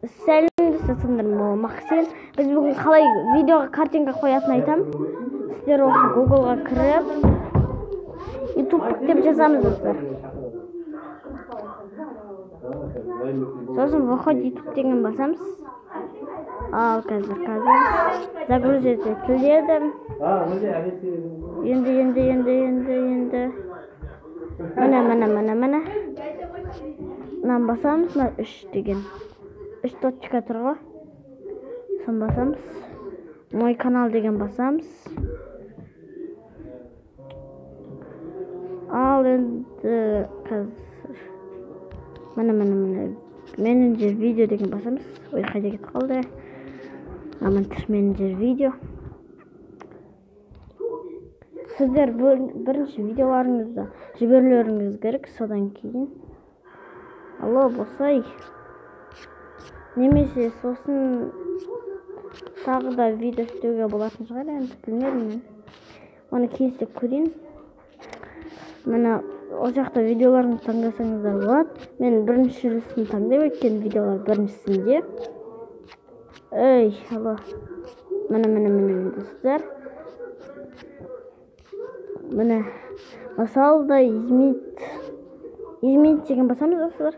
Сәлем достар, Максим. Біз бүгін қалай видеоға картинка қоятынын айтамын. Сіздер осы Google'ға кіріп YouTube деп жазамыз достар. Сосын выход YouTube деген басамыз. Ал қазір загрузить етіледі. Енді. Міне. Мынаны басамыз, мына 3 деген. 3 точка тұр ғой. Соны басамыз. Мой канал деген басамыз. Ал енді қазір міне. Менеджер видео деген басамыз. Ой, қайда кетіп қалды? Амантыр менеджер видео. Сіздер бірінші видеоларыңызды жіберулеріңіз керек, содан кейін алло босай. Немесе сосын тағы да видео істеуге болатын шығар, енді білмедім мен. Оны кейін істеп көрейін. Міне ол жақта видеоларыңызды таңдасаңыздар болады. Мен біріншісін таңдаймын, өйткені видеолар біріншісінде. Ей, алло. Міне достар. Міне мысалы да изменить деген басамыз достар.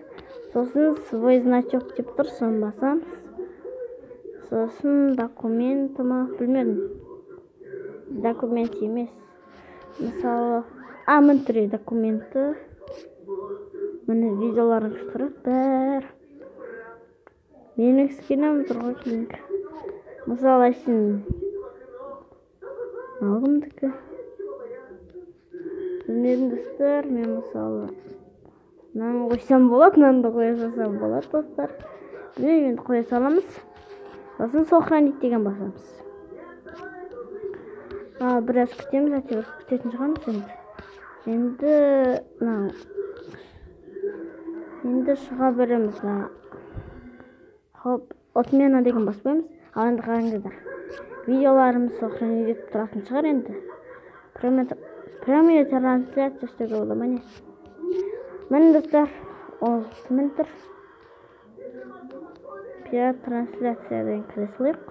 Сосын свой значок деп тұр, соны басамыз. Сосын документі ма, білмедім. Документ емес. Мысалы, міне тұр документі. Міне видеоларыңыз тұрады бәрі. Менің скинім тұр ғой кейінгі. Мысалы, әшейін алғымдікі. Білмедім достар, мен мысалы мынаны қойсам болады, мынаны да қоя салсам болады достар. Білмеймін, енді қоя саламыз. Сосын сохранить деген басамыз. Біраз күтеміз, әйтеуір күтетін шығармыз енді. Енді мынау енді шыға береміз. Хоп, отмена деген баспаймыз. Ал енді қараңыздар. Видеоларымыз сохранить етіп тұратын шығар енді. Прямая трансляция істеуге болады міне. Міне достар, ол міне тұр. Прямая трансляция деген кіре салайық.